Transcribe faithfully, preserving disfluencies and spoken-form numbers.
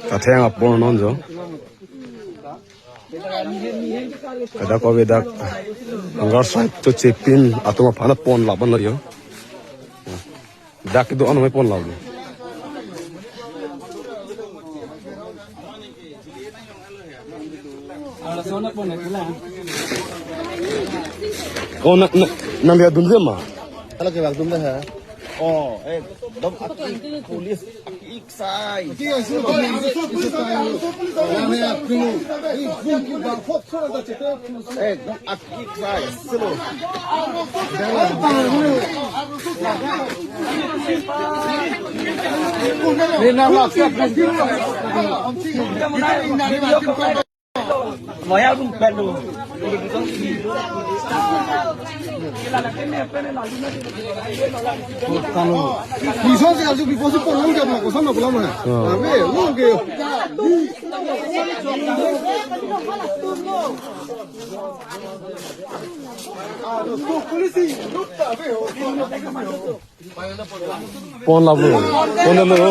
Katheng apon non jo. Kada ko vedak. Hangar side to chepin atum aphan pon laban lo jo. Dak do-an mai pon lalo. Oh, na, na, nang dia dun dia ma? Hala ke bak dun dia ha. Oh, eh, dom aki police aki sai. Eh, dom aki sai. Silo. Nison se ajo bipo si pon lang jam na koson na pulang mana. Oh. Abe, lo ke. Pon labo. Pon labo.